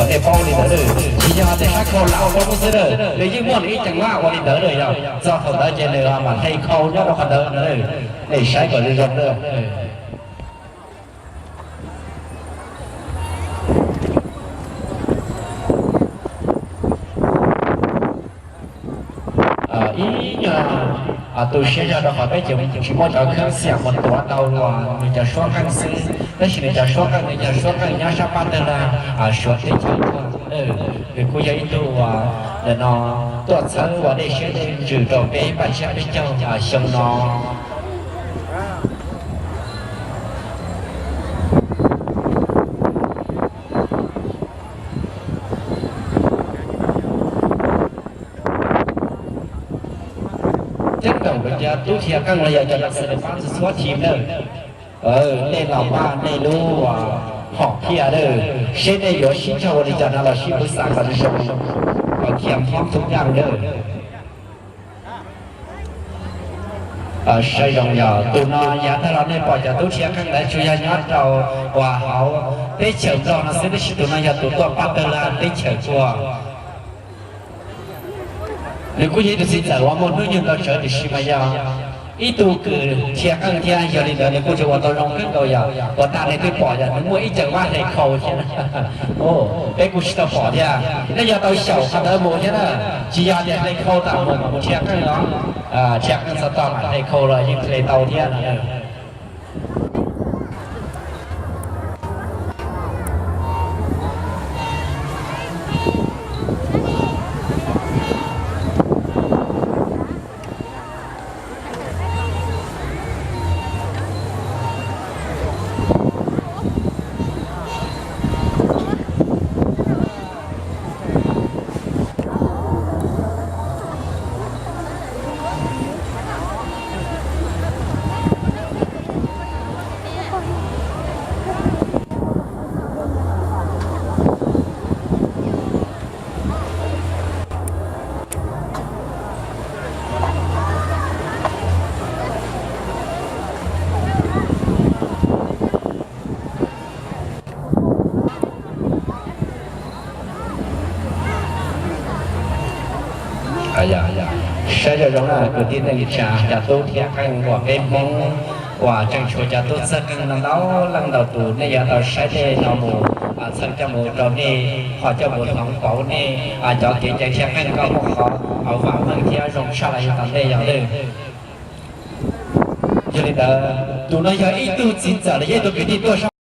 Nej paub li ntawd, tsis yog tias sab khau lam paub xwb na, nws yeej muaj nws ib ceem vaj ua li ntawd na, yog txog thaum ntawd ces nws mam hle khau nyob rau qhov ntawd na. Nej saib kom zoo zoo na. Ib nyuag tu siab zog rau qhov peb ces tsis muaj cov kheeb xiam mus tuav tau nws cov suab qeej xwb, tab sis nws cov suab qeej, nws cov suab qeej nyob sab pab tawg lag Suav teb chaws tuaj. Nws kuj yog ib tug uas nim no tuaj txhawb ua dej siab dej ntsws rau peb paj tsiab peb caug xyoo no. Ceeb toom rau cov tub thiab qeej los yog cov lav xav pab txhua txhua thim na, nej los npaj nej lub hom phiaj lawm, seb nej yuav sib cog ua li cas no los sib pab xav kom zoo, kom khiav phob tus yaj lawm. Saib zoo yog tus no yav tag los nej pom cov tub thiab qeej ntawd tsuas yog nyob rau uas hauv teb chaws Nplog no xwb, tab sis tus no yog tus tuaj pab tawg lag teb chaws tuaj. Nws kuj yog ib tug txiv ntxawm uas muaj hnub nyoog ntau tsawv tiam sis mas yog ib tug kws thiab qeej thiab, yog li ntawd nws kuj tsis ua tau zoo kawg nkaus. Yog puas tas nej twb pom yog nws muaj ib ceem vaj hle khau thiab. Peb kuj tsis tau pom thiab, nej yog tau xyaum qhov ntawd mus thiab na, tsis yog tias hle khau tas mus mas mus thiab qeej os. Thiab qeej txog tog mam hle khau los yeej hle tau thiab no. Saib zoo zoo na kwv tij neej tsa, cov tub thiab qeej uas peb Hmoob uas tseem tshuav cov tub txawj qeej no ntau leej ntau tus, nej yuav tau saib tej no mus txhawm coj mus rau nej, ho coj mus hloov pauv nej cov kev cai thiab qeej kom muaj qhov vam meej thiab zoo tshaj los yog tom ntej yog lawm. Yog li ntawd tus no yog ib tug txiv ntxawm los yog ib tug kwv tij tuaj